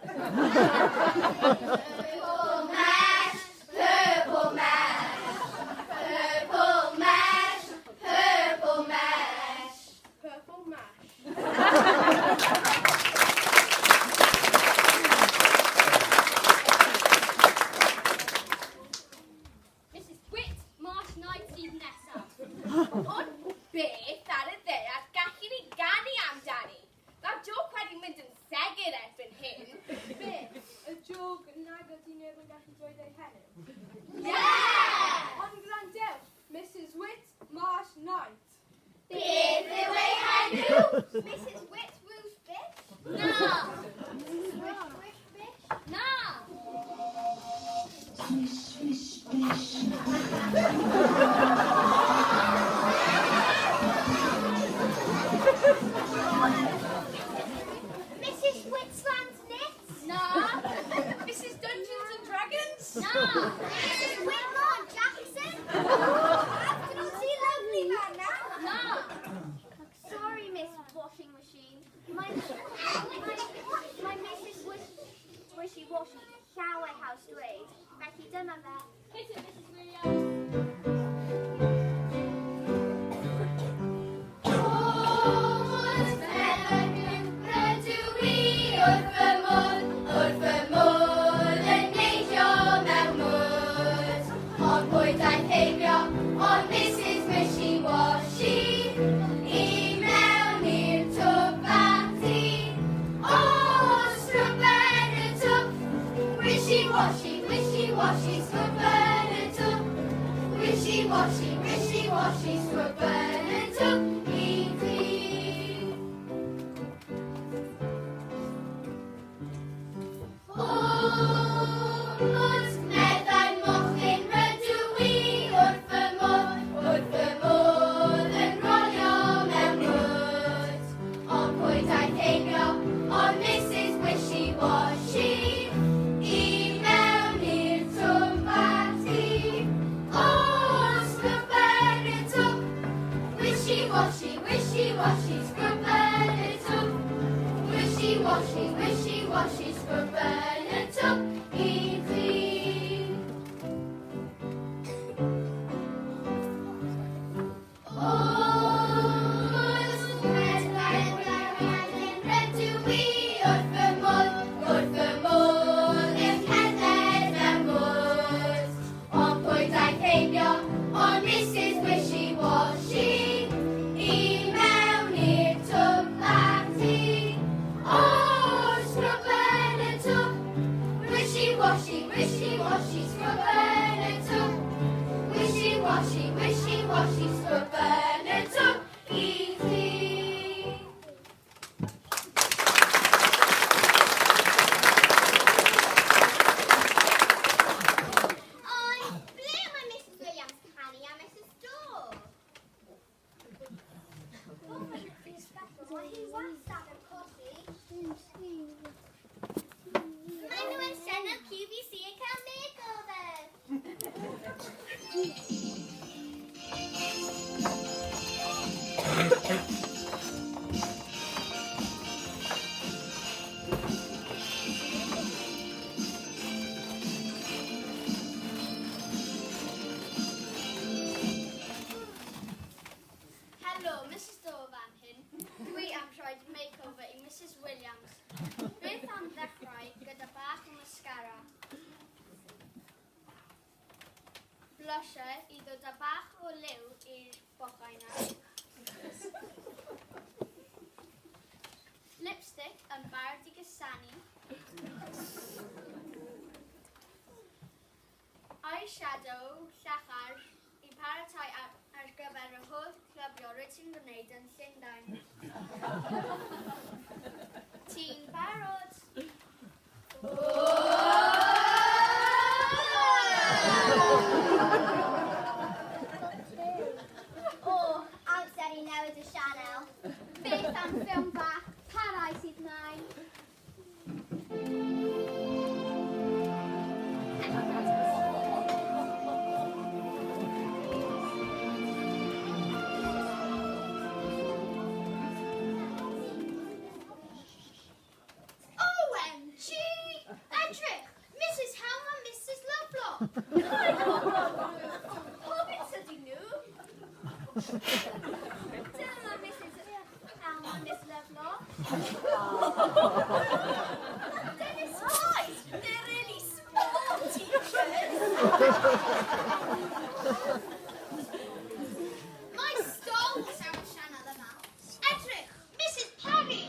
Purple mash, purple mash, purple mash, purple mash. Purple mash. Mrs Whit Marsh Knight sydd nesaf. Ond beth ar y ddaear gallwn ni ganu amdani? Mae'r jôc wedi mynd yn segur erbyn hyn. Beth? Y jôc nag ydy neb yn gallu dweud ei henw? Yeah! Ond gwrandewch, Mrs Whit Marsh Knight. Beth yw ei henw? Mrs Whit Whoosh Bish? Na! Mrs Wish Wish Bish? Na! Swish, swish, bish. Mrs Whitland Knits? Na! Mrs Dungeons and Dragons? Na! Mrs Whitmore Jackson? Absolutely lovely man now. Na! Sorry, Miss Washing Machine. My, my, my Mrs Wish, Wishy Washy llawer haws dweud. Felly dyma fe. Hit it, Mrs Williams. Rydw i wrth fy modd, wrth fy modd yn neidio mewn mwd. Ond pwy daeth heibio, ond Mrs Wishy Washy, i mewn i'r twb ati. O, sgrwb yn y twb, Wishy Washy, Wishy Washy, sgrwb yn y twb. Wishy Washy, Wishy Washy, sgrwb yn y twb i ti. O, mwd meddai mochyn rydw i wrth fy modd, wrth fy modd yn rolio mewn mwd. Ond pwy daeth heibio, ond Mrs Wishy Washy, i mewn i'r twb ati. O, sgrwb yn y twb, Wishy Washy, Wishy Washy, sgrwb yn y twb. Wishy washy, wishy washy, sgrwb yn y twb i ti. O, rydw i wrth fy modd, wrth fy modd yn cerdded mewn mwd. Ond pwy daeth heibio, ond Mrs Wishy Washy, i mewn i'r twb ati. O, sgrwb yn y twb, Wishy washy, wishy washy, sgrwb yn y twb. Wishy washy, wishy washy, sgrwb yn y twb i ti. Ond ble mae Mrs Williams canu a Mrs Dore? Mae hi wastad yn colli. Mae nhw yn sianel QVC yn cael makeover. Helo, Mrs Dore fan hyn. Dwi am rhoi makeover i Mrs Williams. Beth am ddechrau gyda bach o mascara? Blusher i ddod â bach o liw i'r bochau na. Lipstick yn barod i gusanu. Eyeshadow llachar i paratoi ar gyfer yr holl clybio rwyt ti'n gwneud yn Llundain. Ti'n barod? O, amser i newid y sianel. Beth am ffilm bach? Pa rai sydd mlaen? Hobbits ydyn nhw. Dyma Mrs Elma, Miss Lovelock. Dennis Wise, they're really small teachers. Mae Star Wars ar y sianel yma. Edrych, Mrs Parry!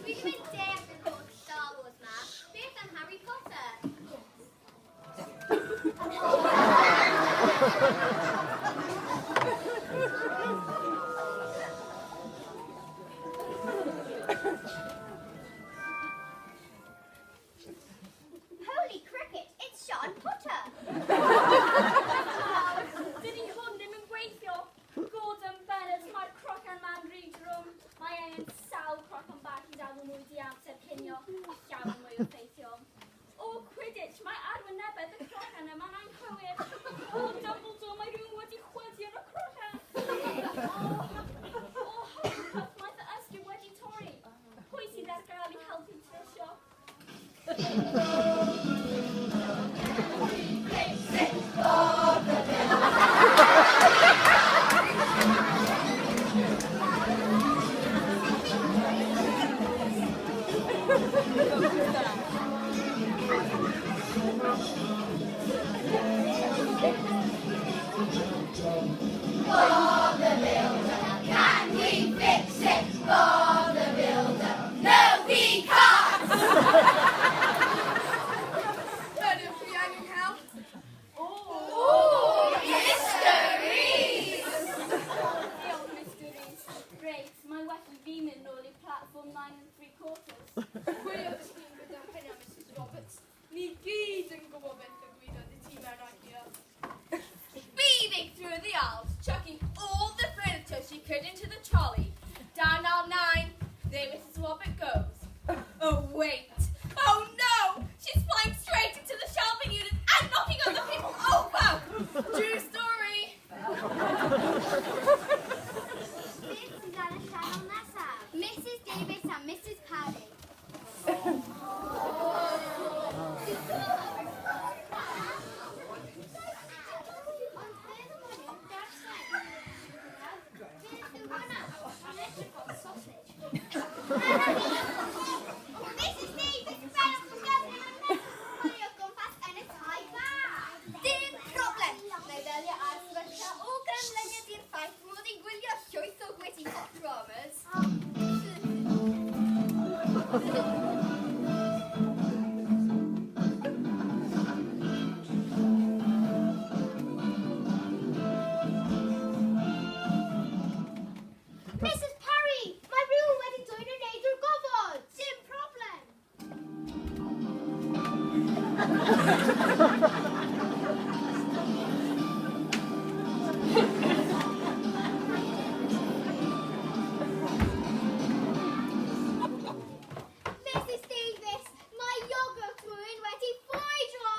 Dwi ddim yn deall y holl Star Wars ma. Beth am Harry Potter? Holy cricket, it's Sean Potter! Dydy hwn ddim yn gweithio. Gordon Bennett, mae'r crocan ma'n rhy drwm. Mae angen sawl crocan bach i ddal mwy di amser cinio a llawer mwy o ffeithiol. O, Quidditch, mae arwynebedd y crocan yma'n anghywir. O, Dumbledore, mae rhywun wedi chwydu ar y crocan. O, o, Hufflepuff, mae fy ysgwydd wedi torri. Pwy sydd ar gael i helpu trwsio? Can we fix it? Bob the Builder. No, we can't! Ydych chi angen help? Mr Rees! Diolch, Mr Rees. Reit, mae well i fi mynd nôl i platform 9 3/4. Pwy oedd chi'n gyda hynna, Mrs Roberts? Ni gyd yn gwybod beth ddigwyddodd i ti mewn IKEA. Speeding through the aisles, chucking all the furniture she could into the trolley. Down aisle 9, there Mrs. Wobbit goes. Oh, wait. Oh, no! She's flying straight into the shelving unit and knocking other people over! True story! Beth sydd ar y sianel nesaf? Mrs Davies a Mrs Parry. Ond beth maen nhw'n darllen? Beth yw hwnna? Mae'n edrych fel sausage. Mrs Davies, fel yn gyflym yn meddwl o gwmpas yn y tai bach. Dim problem! Na i ddelio â'r sefyllfa o ganlyniad i'r ffaith mod i'n gwylio llwyth o gritty cop dramas. Mrs Parry, mae rhywun wedi dwyn y neud o'r gofod. Dim problem. Mrs Davies, mae iogwrt rhywun wedi ffrwydro.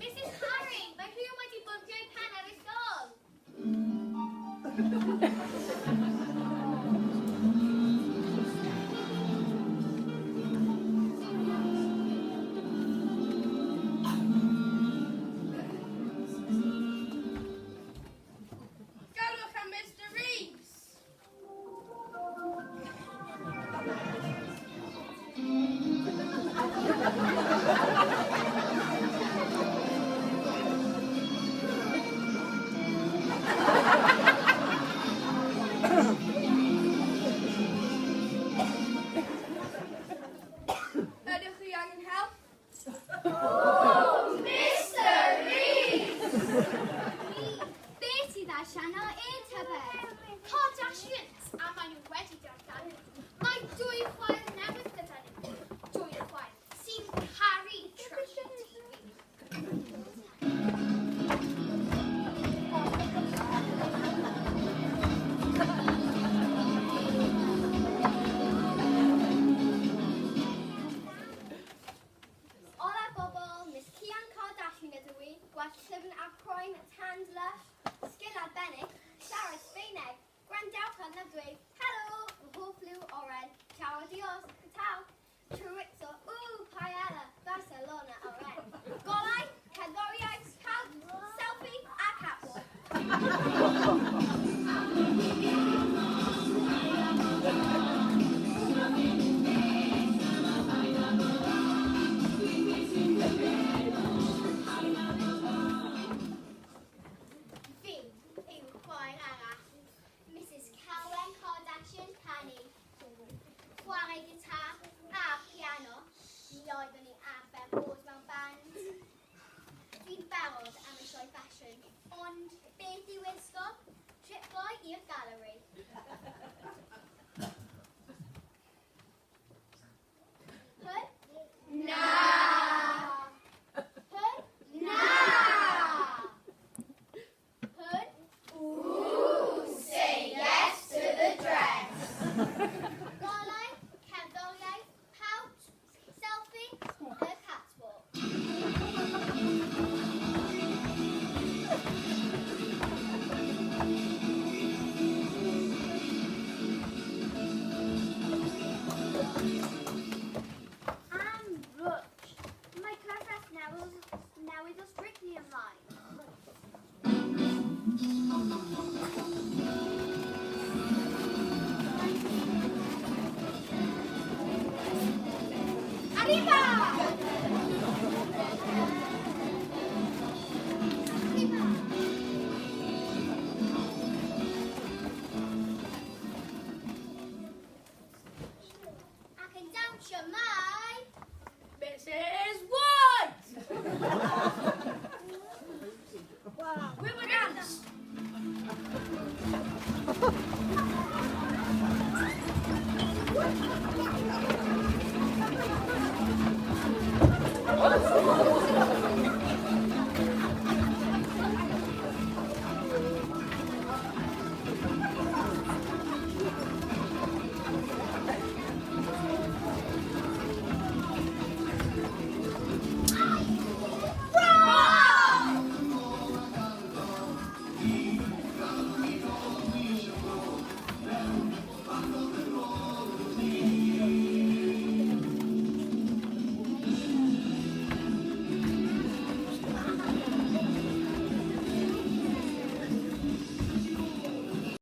Mrs Parry, mae rhywun wedi bwmpio ei pen ar ysgol. Galwch am Mr Rees! Ydych chi angen help? Mr Rees! Beth sydd ar sianel e tybed? Kardashians, a maen nhw wedi darllen. Mae dwy chwaer newydd gyda nhw. Dwy chwaer sy'n caru trash TV. Fi yw chwaer arall, Mrs Calwen Kardashian Penny. Chwarae gitar a piano, mi oeddwn i arfer bod mewn band. Dwi'n barod am y sioe ffasiwn, ond beth i wisgo? Trip gloi i'r galeri. Hwn? Na! Hwn? Na! Hwn? Say yes to the dress. Golau, cerddoriaeth, pouch, selfie, y catwalk. Am rwtsh. Mae cyfres newydd o Strictly ymlaen. Arriba! Arriba! Ac yn dawnsio mae... Mrs White! We're the dance!